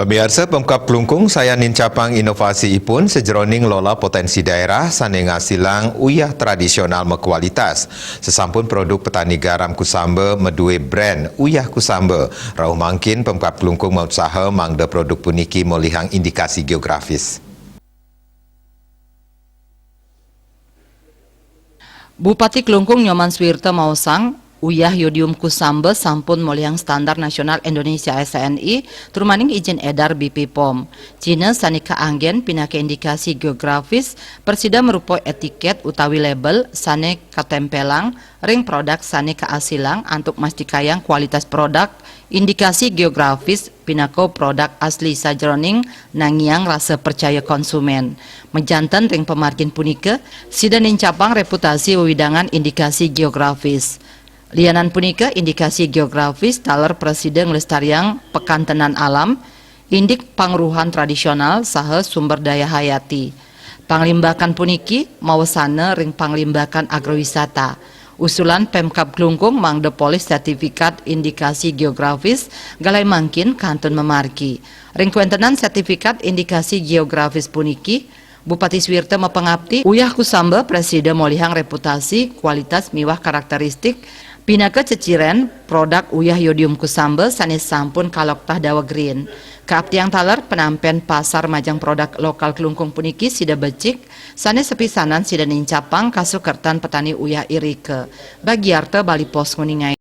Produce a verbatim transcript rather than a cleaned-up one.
Pamiarsa, Pemkab Klungkung sayan nincapang inovasi ipun sajeroning lola potensi daerah sane ngasilang uyah tradisional makualitas. Sasampun produk petani garam Kusamba madue brand Uyah Kusamba, rauh mangkin Pemkab Klungkung mausaha mangda produk puniki molihang indikasi geografis. Bupati Klungkung Nyoman Swirta maosang, uyah Yodium Kusamba sampun molihang standar nasional Indonesia S N I trumaning ijin edar B P pom. Cina sane kaanggen pinaka indikasi geografis prasida marupa etiket utawi label sane katempelang ring produk sane kaasilang antuk mastikayang kualitas produk, indikasi geografis pinaka produk asli sajeroning nangiang rasa percaya konsumen. Majanten ring pamargin punika, sida nincapang reputasi wewidangan indikasi geografis. Lianan punika, indikasi geografis taler prasida nglestariang pakantenan alam, indik pangruhan tradisional saha sumber daya hayati. Panglimbakan puniki mawasana ring panglimbakan agrowisata. Usulan Pemkab Klungkung mangda polih sertifikat indikasi geografis galai mangkin kantun mamargi. Ring kawentenan sertifikat indikasi geografis puniki, Bupati Swirta mapangapti, uyah Kusamba prasida molihang reputasi, kualitas miwah karakteristik pinaka ceciren produk uyah Yodium Kusamba sane sampun kaloktah daweg rin. Kaaptiang taler panampen pasar majeng produk lokal Klungkung puniki sida becik, sane sapisanan sida nincapang kasukertan petani uyah irika. Bagiarta Bali Post nguningain.